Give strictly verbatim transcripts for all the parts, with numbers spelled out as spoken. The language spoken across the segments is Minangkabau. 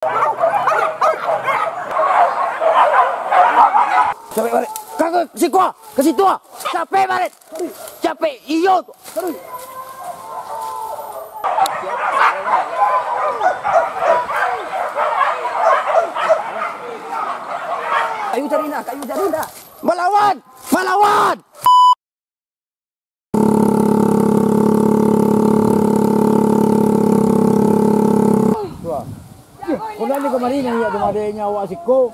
Capek barek. Ka, ka siko, ka situ. Capek barek. Capek iyo tu. Kayu cari nah, kayu cari nah. Malawan! Malawan! Wah. Ih, kau nak ni kamari ni, ya, tu ada nya awak siko.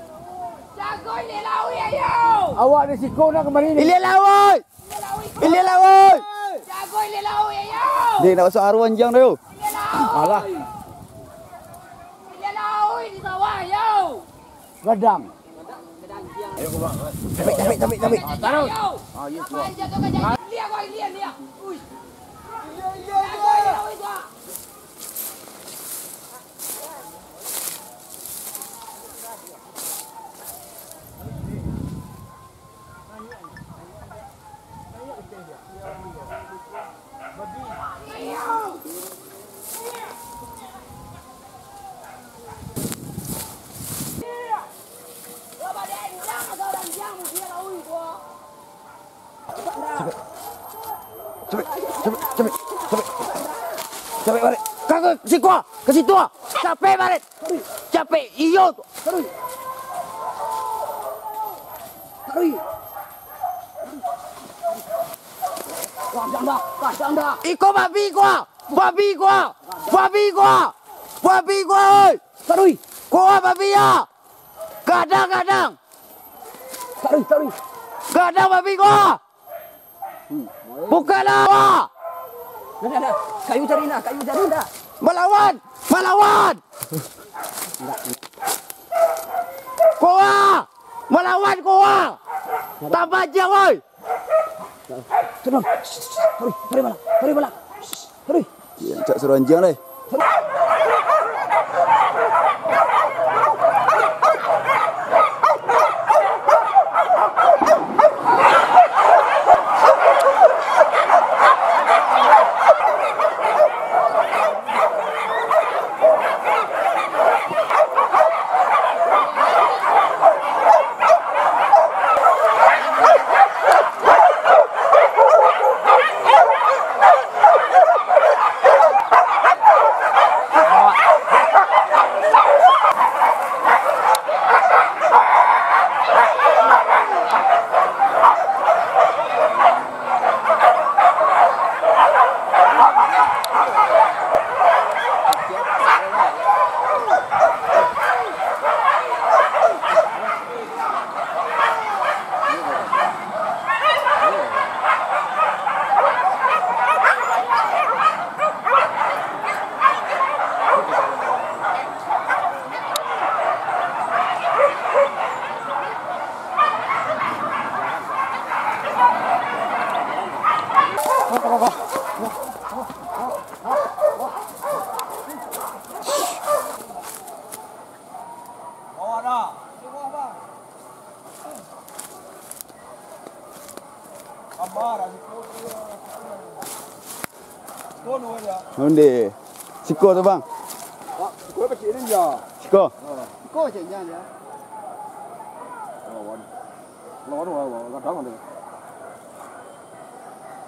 Jago ilia lauik, ayo. Awak di siko nak kamari ni. Ilia lauik. Ilia lauik. Jago ilia lauik, ayo. Dek, nak masuk aruan jang tu. Ilia lauik. Alah. Ilia lauik di sawah, yo. Gadang. Tabik, tabik, tabik, tabik. Taruh. Ah, iya, kuat. Capek. Capek, capek, capek, capek. Capek barek. Ka, ka siko, ka situ. Capek barek. Capek iyo tu. Taruih. Taruih. Kadang dah, kadang dah. Iko babi ko. Babi ko. Babi ko. Babi ko, oi. Taruih. Ko babi ya. Kadang, kadang. Taruih, taruih. Kadang babi ko. Bukanlah. Dah, dah, dah. Kayu cari nah, kayu cari nah. Malawan! Malawan! Koa! Malawan koa! Tambah jiang, woi! Tenang. Taruih, taruih, malam. Taruih, malam. Taruih. Cak suruh anjiang lai. Onde. Siko tu, Bang. Siko pacik ni ja. Siko. Siko pacik ni ja. Lawan. Lawan, lawan, lawan. Kadang ada.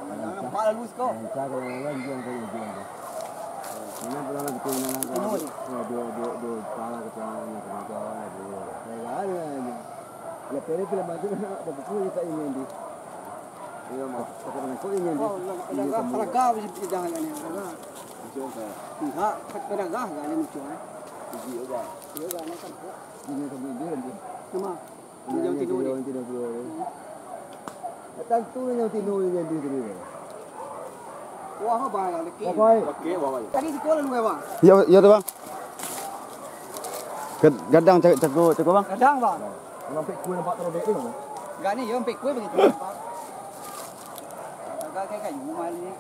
Nampak lalu siko. Lancar kalau lawan, juang kalau juang tu. Ini pulang lagi tu, ini langkah. Ini. Ya, dua, dua, dua, pala ke tengah, ini ke bawah, dua. Ya, ada aja. Ya, pele pele maju, ada buku ni tak ini, Andi. Iya, Mak. Pakai bangkok ini, Andi. Oh, la-, la-, la-, laga bisa dah ni, laga. Muncul ke? Enggak, kat pedagang kan ni muncul, eh. Tinggi juga. Iya, kan, kan. Ini sampai dia, Andi. Nama? Ini yang tidur ni. Yang tidur, tidur, ya. Hmm. Tantu yang tidur ni, Andi, tadi, ya. Wah, apa yang lagi? Apa, eh? Okey, wah, wah. Tadi sekolah lu, eh, Bang? Ya, ya tu, Bang. Gad-, gadang cak-, cako, cako, Bang. Gadang, Bang. Nampak kue nampak terobek tu, Bang. Enggak ni, yo, nampak kue begitu, Bang. Agak kayak kayu malam ni.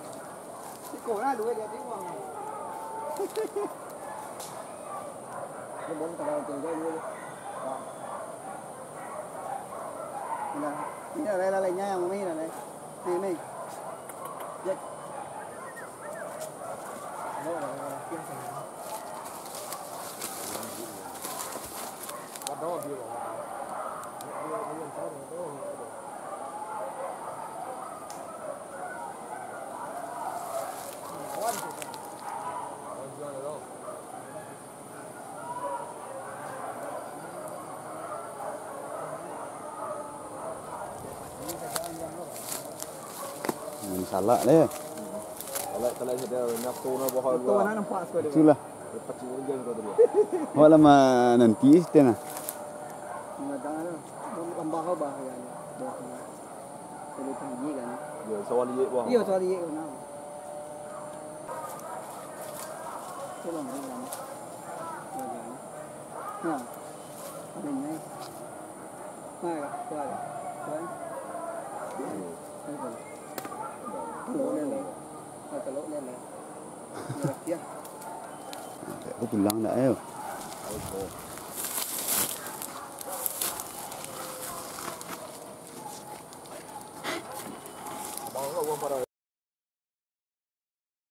Siko lah, duit dia tengok. Ni baru tak ada tinggal dulu. Nah, ini lah, lain-lainnya yang ini lah, lain. Ni, ni. Jack. Oh, biasa. Salak deh. Salak, salak sudah nafsu na bawa. Itu lah. Pacik urang kau tadi. Awak lama nanti sih nah. Lambah kau bah ya. Bah. Kalau tinggi kan. Ya, sawah liek bah. Iya, sawah liek kan. Itu lah, kan. Nah. Ada ni. Nah, ya, tu ada. Kan? Ada. Telok ni, ni. Ah, telok ni, ni. Ni, ya. Aku pulang dah, ayo.